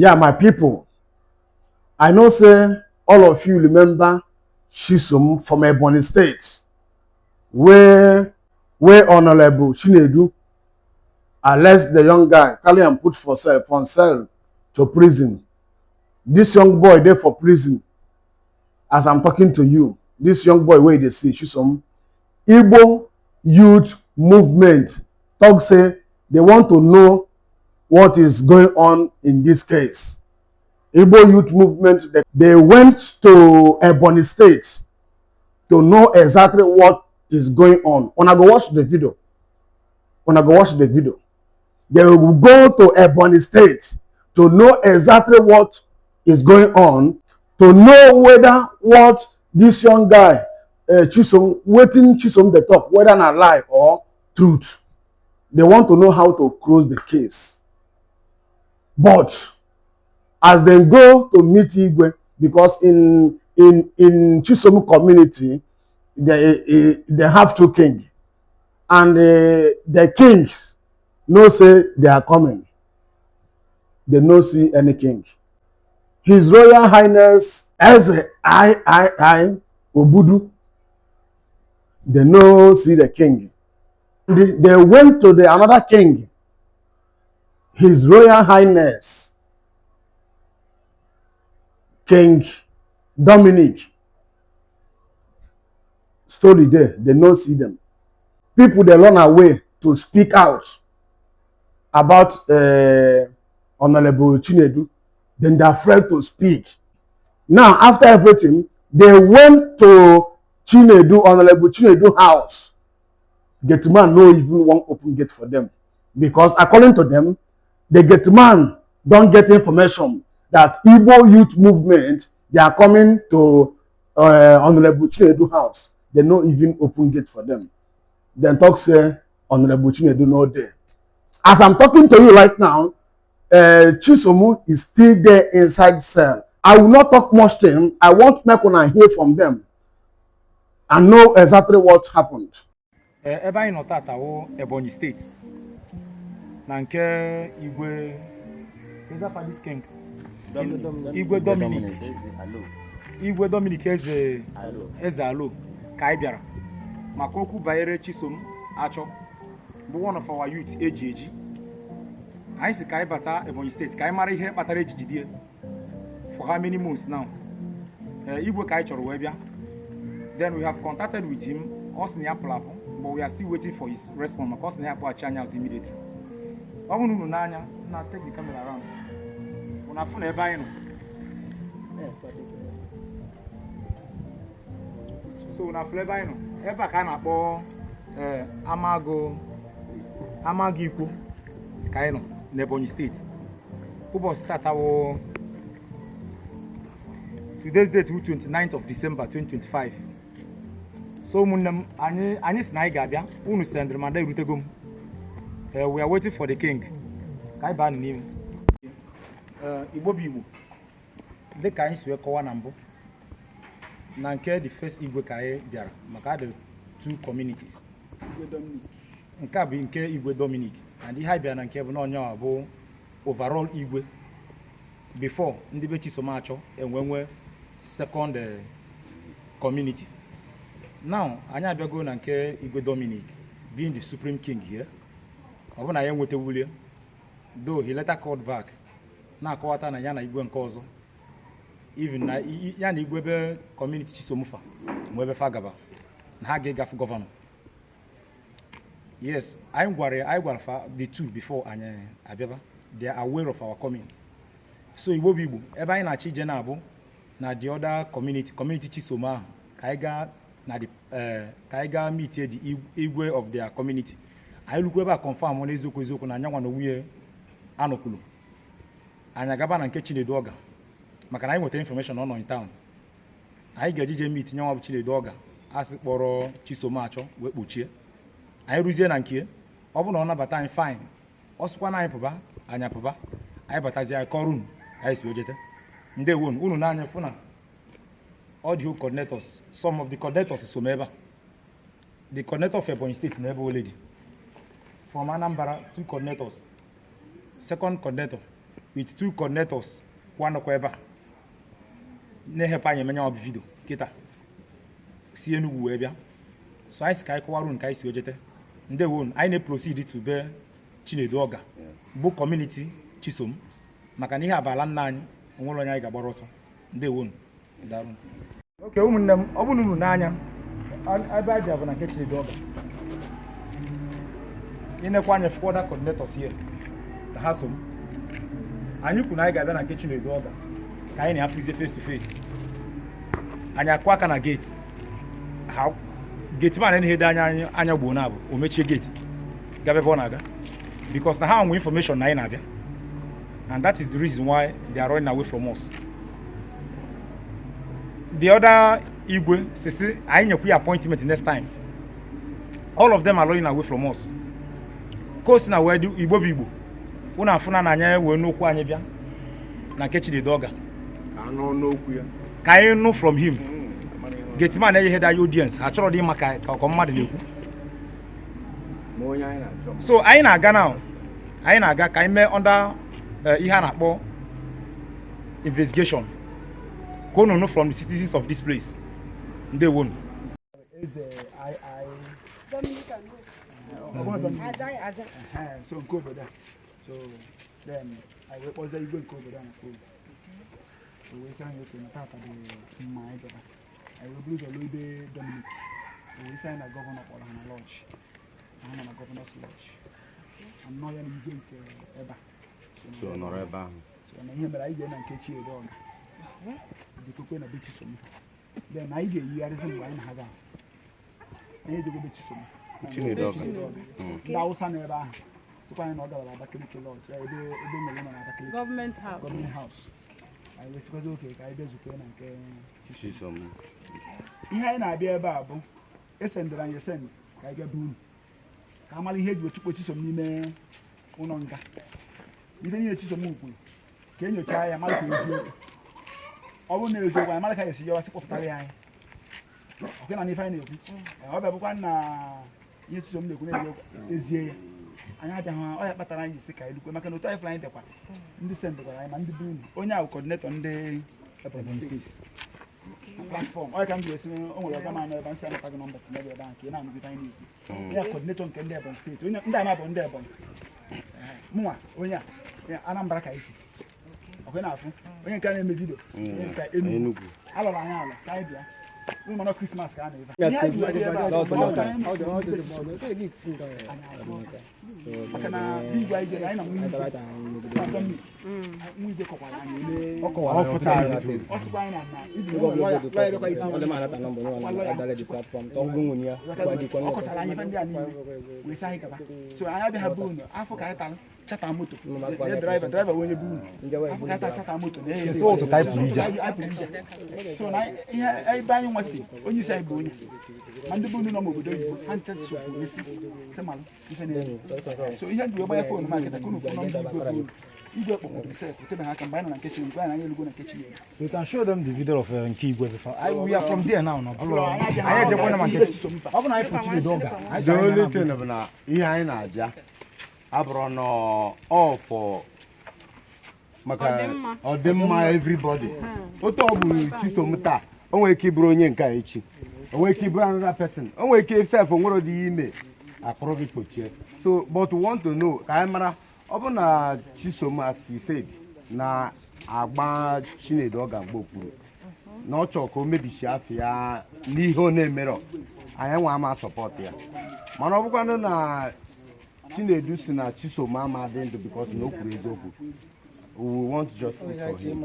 Yeah, my people, I know say all of you remember Chisom from Ebonyi State, where Honorable Chinedu arrest the young guy, carry am put for cell, from cell to prison. This young boy dey for prison as I'm talking to you. This young boy wey you dey see, Chisom, Igbo Youth Movement talk say they want to know what is going on in this case. Igbo Youth Movement, they went to Ebonyi State to know exactly what is going on. Una go watch the video. Una go watch the video. They will go to Ebonyi State to know exactly what is going on, to know whether what this young guy, Chisom, wetin Chisom dey talk, whether na lie or truth. They want to know how to close the case. But as dem go to meet Igwe, because in Chisom community, they have two kings, and the kings know say they are coming. They no see any king. His Royal Highness Eze III Obudu, they no see the king. They went to the another king, His Royal Highness King Dominic. Story there, they no see them. People dey run away to speak out about Honorable Chinedu. Then they're afraid to speak. Now, after everything, they went to Chinedu, Honorable Chinedu house. Gate man no even wan open gate for them, because according to them, the gate man don get information that Igbo Youth Movement, they are coming to Honorable Chinedu house. They no even open gate for them. Dem talk say Honorable Chinedu no dey. As I'm talking to you right now, Chisomu is still there inside cell. I will not talk much to him. I want make una hear from them and know exactly what happened. Ee, ebe anyị nọ tata wụ Ebonyi Steeti na nke Igwe Eze King, Igwe Dominic, Igwe Dominic Eze Eze Alo, ka anyị bịara maka okwu banyere Chisom Achọ, bụ one of our youth eji eji. Anyị si ka anyị bata Ebonyi Steeti ka anyị mara ihe kpatara eji jide for how many months now. Ee, Igwe ka anyị chọrọ wee bịa. Then we have contacted with him. Ọ sị na ya pụrụ apụ, but we are still waiting for his response, maka ọ sị na ya akpọghachi anyị azụ immediately. Ọ bụrụ na unu n'anya na take the camera around, unu afụ na ebe anyị nọ. So unu afụ ebe anyị nọ, ebe a ka a na-akpọ ee Amagụ, Amagụ Ikwo, ka anyị nọ n'Ebonyi Steeti. Ụbọchị tata wụ today's date wụ 29th of December 2025. So ụmụnne m, anyị si na anyị ga-abịa, unu sendịrị ma erutego m. We are waiting for the king ka anyị baa n'ime. Igbo bụ Igbo, dịka anyị si wee kọwa na mbụ, na nke the first Igwe ka anyị bịara maka the two communities. Nke a bụ nke Igwe Dominic, and ihe anyị bịara na nke bụ na onye bụ overall Igwe before ndị be Chisom Achọ enwe nwe second community. Now anyị abịago na nke Igwe Dominic, being the supreme king here. Ọ bụ na ya enwetawulie, though he later called back na-akọwata na ya na igwe nke ọzọ, even na ya na igwe ebe community Chisomufa nwe ebe fa gaba na ha ga-egafe gọvanọ. Yes, anyị gwara ya, anyị gwara fa the two before anyị abịaba. They are aware of our coming. So Igbo bụ Igbo, ebe anyị na-achọ ije na-abụ na the other community, community Chisom ahụ, ka anyị gaa na the ka anyị gaa meet the igwe of their community. Anyị lukwu ebe a, confirm n'eziokwu eziokwu na anyanwa na nwunye anọkwulu. Anyị agaba na nke Chinedu Ọga, maka na anyị nwetara information ọ nọ in town. Anyị ga-eji je meet nyanwa bụ Chinedu Ọga, asị kpọrọ Chisom Achọ wee kpochie. Anyị rụzie na nke, ọ bụ na ọ nabata anyị, fine. Ọ sịkwa na anyị pụba, anyị apụba. Anyị batazie, anyị kọrọ unu ka anyị si wee jete. Ndewo unu n'anya fụ na all the whole coordinators, some of the coordinators so m ebe a. The coordinator of Ebonyi State na ebe already, from Anambra, two coordinators, second coordinator. With two coordinators kwa nọkwa ebe a na-ehepụ anyị emenye ọbụ video kịta si Enugu wee bịa. So anyị si ka anyị kọwara unu ka anyị si wee jete. Ndewo unu. Anyị na-proceed to be Chinedu Ọga bụ community Chisom, maka na ihe abala nna anyị onwere onye anyị ga-agbara ọsọ. Ndewo unu, daalụ. Oke ụmụnne m, ọ bụrụ na unu n'anya ebe anyị bịa bụ na nke Chinedu Ọga. Ịnekwa anya fụkwa other coordinators here na ha so m. Anyị kwuru na anyị ga-abịa na nke Chinedu Ọga ka anyị na-afụzie face to face. Anyị akụ aka na gate ha, gate man na-ede anya anyị anya gboo na abụ o mechie gate gaba ebe ọ na-aga, because na ha nwe information na anyị na-abịa, and that is the reason why they are running away from us. The other igwe sisi anyị nyekwa ya appointment next time. All of them are running away from us. Ka o si na wee dị, Igbo bụ Igbo, unu afụna na anya wee n'okwu anyị bịa na nke Chinedu Ọga ka anụ n'okwu ya, ka anyị nụ from him. Gateman enyeghị anyị audience, ha chọrọ dị ịma ka mmadụ na-ekwu. Ma onye anyị na-achọ. So anyị na-aga now, anyị na-aga ka anyị mee under ihe a na-akpọ investigation, ka unu nụ from the citizens of this place. Ndewonu. Eze I Aza. So nke obodo a, so then anyị wee kpọzie igwe nke obodo a na phone, o wee sị anyị oke na tata dị mma anyị bịara. Anyị wee buru ụzọ lụọ ibe Dominic, o wee sị anyị na governor kpọrọ ha na lodge, na ha nọ na governor's lodge anọ ya na igwe nke ebe a. So nọrọ ebe ahụ. So na ihe mere anyị ga na nke Chinedu Ọga dịkwekwe na be Chisom, then anyị ga-eyigharịzi mgbe anyị na ha ga anyị ejego be Chisom. Chinedu Ọga. Ndị Awụsa nọ ebe ahụ sịkwa anyị na ọ gawara Abakaliki lodge, ebe ebe nwere nọ na Abakaliki. Government house. Government house. Anyị wee sịkwazi oke ka anyị bịa zukọ na nke Chisom. Chisom. Ihe anyị na-abịa ebe a bụ esendịrị anyị esend ka anyị bịa be unu ka a mara ihe eji wee chụkpo Chisom n'ime ụlọ nga. Ife niile Chisom kwuru, ka enyochaa ya mara ka eziokwu. Ọ bụrụ na eziokwu, anyị mara ka anyị esi yọwa sị kpọpụtara ya anyị ọkwe na n'ife anyị na-ekwu. Ọ bịa bụkwa na ihe Chisom na-ekwu na eziokwu ezie ya, anyị abịaghị. Ọ ya kpatara anyị ji sị ka anyị lukwe, maka na otu anyị fụrụ anyị bịakwa, ndị sendịkwara anyị ma ndị be unu. Onye ahụ coordinator ndị Ebonyi State na platform ọ ya ka m ji esi o nwere ọga m anọ ebe nsị anata gị nọmba tinye gị ebe ahụ ka ị na-anụgide anyị na-ekwu ya. Coordinator nke ndị Ebonyi State, onye ndị a na-abụ ndị Ebonyi. Mụnwa onye a onye Anambra ka esi ọkwe na-afụ onye nke a na-eme video, onye nke Enugu. Enugu. Alọrọ anyị alọ sị anyị bịa ụmụ mana Christmas ka a na-ebe ihe anyị ji wee bịa ebe a bụ ọ bụ na anyị nọ n'ikpe Chisom, anyị agụọ. Maka na igwe anyị jere, anyị na nwa igwe na Dominic, nwa igwe kọkwara anyị ole. Ọ kọwara Ọ fụtara. Ọ sịkwa anyị na na ibi lawyer lawyer bịakwa itinye ọ kọchara anyị ife ndị a niile wee sị anyị gaba. So anyị abịaghị be unu afọ ka anyị talụ chata moto na driver driver wee onye be unu afọ ka anyị taa chata moto na Since ụtụtụ anyị pụrụ ije. anyị pụrụ ije. So na ihe ebe anyị nwa si, onye isi anyị bụ onye ma ndị be unu nọ n'obodo oyibo, ha ncha si okwu esi sị malụ ife na-eme. So ihe ji wee gbanye phone ma kịta ka unu fụ nọmba igwe bụ unu igwe kpọkwuru sef otebeghị aka mgbe anyị nọ na nke Chineke, anyị na anyị elugo na nke Chineke. You can show them the video of nke igwe before. We are from there now. No, anyị ejekwana ma nke ọ bụ na anyị fụ Chinedu Ọga. Anyị The chọrọ only ịna thing bụ na ihe anyị na-abịa abụrụ nọ all for maka Ọdịmma. ọdịmma everybody. Otu ọ bụ Chisom taa, o nwere ike ịbụrụ onye nke a echi, o nwere ike ịbụrụ another person, o nwere ike sef o nwere ụdị ime akpụrụ gị kpochie. So but we want to know ka anyị mara ọ bụ na Chisom, as he said, na agba Chinedu Ọga mgbe okpuru na ọ chọrọ ka o mebichi afọ ya n'ihe ọ na-emerọ, anyị nwa ama support ya. Mana ọ bụkwanụ na Chinedu si na Chisom ama dị ndụ because na o kwuru eziokwu, we want justice for him.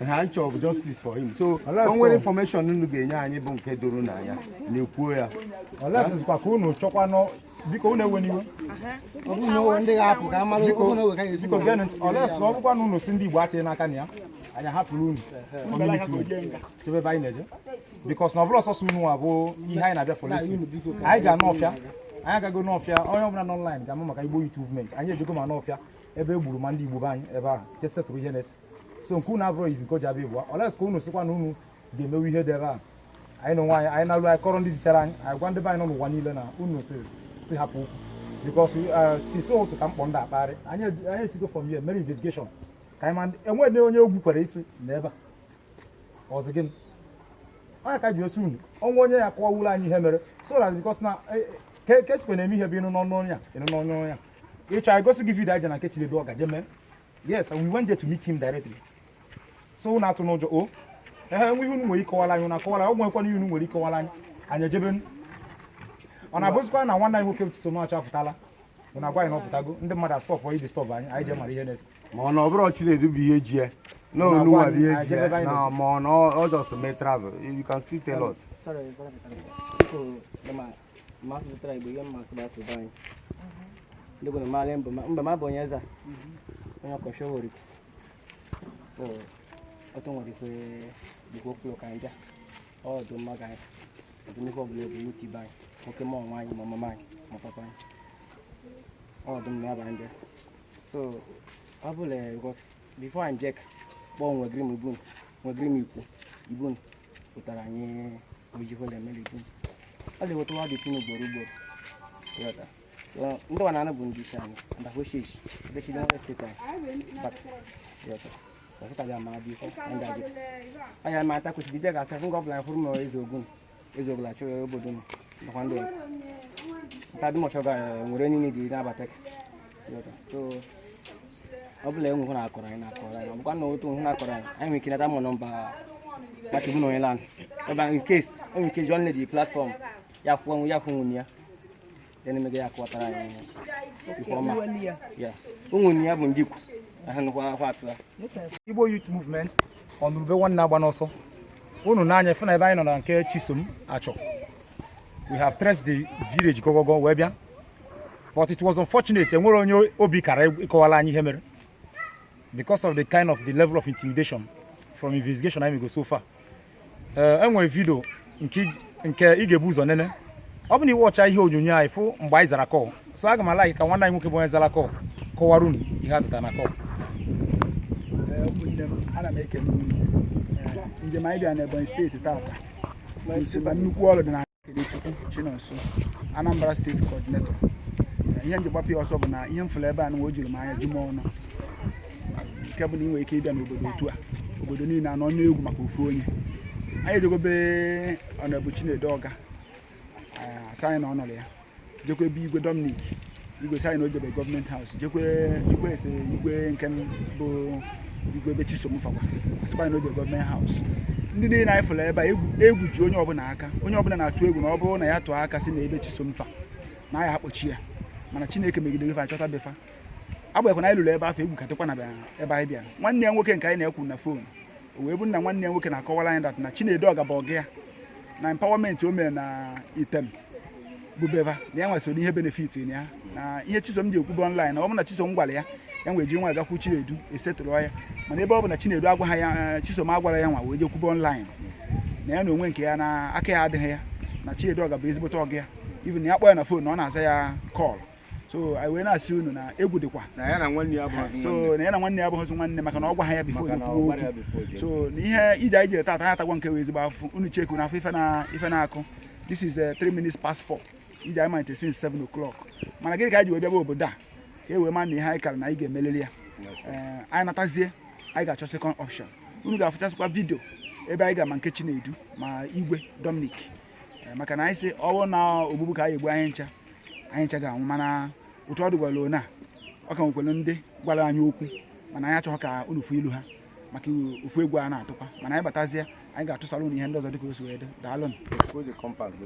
Ha chọrọ justice for him. So o nwere information unu ga-enye anyị bụ nke doro n'anya na-ekwuo ya. Unless kwa ka unu chọkwanụ, biko unu ewe n'iwe. Ọ bụrụ na o nwere ndị ga-apụ ka a mara, ọ bụrụ na o nwere ka a ga-esi Biko geenụ ntị. Unless ọ bụkwa na unu si ndị Igbo atịghị n'aka na ya, anyị ahapụrụ unu community unu chebe ebe anyị na-eje, because na ọ bụla ọsọsọ unu nwa bụ ihe anyị na-abịa for this week. Anyị ga n'ọfịa, anyị agago n'ọfịa. Onye ọbụla nọ online ga-ama maka Igbo Youth Movement. Anyị ejego ma n'ọfịa ebe e gburu ma ndị Igbo be anyị ebe ahụ je setụrụ ihe na-ese. So nke unu abụrụ izi nke o ji abịa ịbụa, unless ka unu sịkwa na unu ga-emewe ihe dị ebe a. Anyị na onwe anyị, anyị na-alụ, anyị kọrọ ndị zitere anyị, anyị gwa ndị be anyị nọ n'ụwa niile na unu si hapụ okwu, because si so ụtụ ka mkpọ ndị akpagharị anyị. Anyị esigo from here mere investigation. Ka anyị ma enweghị onye egwu kwere isi na ebe a. Ọzọ gịnị? Onye ka ji esi unu ọnwa onye ya kọwawuru anyị ihe mere, so that because na ka esikwa na-eme ihe bụ ịnụ n'ọnụ onye a, ịnụ n'ọnụ onye a. Ịchọ anyị gosi gị video anyị je na nke Chinedu ọ gaje mee. Yes, we went there to meet him directly. So unu atụ n'ụjọ o. Ehe, nwe ihe unu nwere ịkọwara anyị, unu akọwara anyị. Ọ nwekwana ihe unu nwere ịkọwara anyị, anyị ejebe. Ọ na-abụzikwa na nwanne anyị nwoke Chisom Achọ apụtala, unu agwa anyị na ọ pụtago, ndị mmadụ astop ide stop anyị, anyị jee mara ihe na-ese. Ma ọ na ọ bụrụ Chinedu bụ ihe ji ya na Unu onunwa agwa bụ ihe anyị, ji ya anyị jebe ebe anyị na na-eje. ma ọ na ọ just mee travel, you can still tell us. Sorry, sorry, sorry. Biko, ma ma asụpụtara Igbo ihe mma asụ asụ be anyị. Ndị gwara mara mbụ mba ma bụ onye eze a, onye ọkọchị owori. So, ọtụ nwere ikwe dịkwa okwu ka anyị bịa. Ọ dị mma ka anyị ọdụ n'ife ọbụla ebu n'uche ibe anyị, nwoke ma nwaanyị, ma mama anyị, ma papa anyị. Ọ dị mma ya bụ anyị bịa. So, ọ bụla because before anyị bịa kpọọ nwegiri m ibun, nwegiri m ikwu ibun pụtara anyị ojikwele emere ibun. Ọ na-ewetawa dị tinu ugboro ugboro. Ịghọta? So, ndị wa na-anụ bụ ndị isi anyị, ndakwa osheshi, ebe nwere steeti anyị. But, ịghọta? Ọsịta bịa ma dị ife, ndị adị. Anya ma ata kwesịrị ịbịa ga-asị ngwa ọbụla hụrụ m eze ogun, eze ogun achọ obodo m, nakwa ndị ọzọ. Nta dị m ọchọ ga nwere niile dị nabata. Ịghọta? So, ọ bụla enwe hụ na akọrọ anyị na-akọrọ anyị, ọ bụkwa na otu hụ na akọrọ anyị, anyị nwere ike nata mụ nọmba maka ibu na onye land. Ebe in case, o nwere ike join the platform, ya kwuo ya kwuo nwunye ya. Then emege ya akọwatara anyị ife ọma. Ya. Ụmụnne ya bụ ndị ikwu. Ha nụkwa akwa atụ ya. Igbo Youth Movement, ọnụrụbe nwanne agba n'ọsọ. Unu n'anya fụ na ebe anyị nọ na nke Chisom Achọ, we have traced the village gogogo wee bịa, but it was unfortunate, enwere onye obi kara ịkọwara anyị ihe mere because of the kind of the level of intimidation from investigation anyị mego so far. Ee, enwere video nke ị ga-ebu ụzọ nene. Ọ bụ na iwọcha ihe onyonyo anyị fụ mgbe anyị zara call, so aga m ala ka nwanne anyị nwoke bụ onye zara call kọwara unu ihe a zụtara na call. Ee, ụmụnne m, ana m ekele unu. Ee, njem anyị bịara n'Ebonyi Steeti tata gosi na nnukwu ọrụ dị na Kelechukwu Chinonso, Anambra State Coordinator. Ee, ihe nji gbapụ ya ọsọ bụ na ihe m fụrụ ebe a na o juru m anya, ju m ọnụ, nke bụ na ị nwere ike ịbịa n'obodo otu a, obodo niile anọ n'egwu maka ofu onye. Anyị ejegobe Honorable Chinedu Ọga, asị anyị na ọ nọrọ ya, jekwe ebe Igwe Dominic, igwe sị anyị na o jebe Government House, jekwe igwe ese igwe nke m bụ igwe ebe Chisom fakwa, asịkwa anyị na o jebe Government House. Ndị niile anyị fụrụ ebe a, egwu ji onye ọbụla aka. Onye ọbụla na-atụ egwu na ọ bụrụ na ya tụọ aka si na ebe Chisom fa na ya akpọchi ya. Mana Chineke megide ife achọta befa, agbanyekwa na anyị lụrụ ebe afọ, egwu ka dịkwa na ebe anyị bịara. Nwanne ya nwoke nke anyị na-ekwu na phone, o wee bụ na nwanne ya nwoke na-akọwara anyị that na Chinedu Ọga bụ ọga ya na empowerment o mere na item bụ beva na ya nwesịrị ihe benefit na ya na ihe Chisom ji ekwube online, na ọ bụ na Chisom gwara ya, ya nwee ji nwa gakwu Chinedu esetụrụ ya. Mana ebe ọ bụ na Chinedu agwa ya, Chisom agwara ya nwa wee jekwube online, na ya na onwe nke ya na aka ya adịghị ya, na Chinedu Ọga bụ ezigbote ọga ya, even na ya kpọọ ya na phone na ọ na-aza ya call. So anyị wee na-asị unu na egwu dịkwa. Na ya na nwanne ya abụghịzi so nwanne. Na ya na nwanne ya abụghịzi nwanne, maka na ọ gwa ha ya before Maka na ọ kwuo gwara ya okwu. before je. So na ihe ije anyị jere tata, anyị atagwa nke wee ezigbo afụfụ. Unu cheku na afọ ife na ife na-akụ. This is 4:03, ije anyị malite since 7 o'clock. Mana gịnị ka anyị ji wee bịaba obodo a? Ka e wee ma na ihe anyị kara na anyị ga-emelili ya. Ee, anyị natazie, anyị ga-achọ second option. Unu ga-afụchasịkwa video ebe anyị ga ma nke Chinedu ma Igwe Dominic. Ee, maka na anyị sị ọ bụrụ na ogbugbu ka anyị egbu, anyị ncha, anyị ncha ga-anwụ. Mana otu ọ dịgwara one a, ọ ka nwekwara ndị gwara anyị okwu, mana anyị achọghị ka unu fụ ilu ha maka ofu egwu a na-atụkwa. Mana anyị batazie, anyị ga-atụsara unu ihe ndị ọzọ dịka o si wee dị. Daalụnụ. Go the compound, go.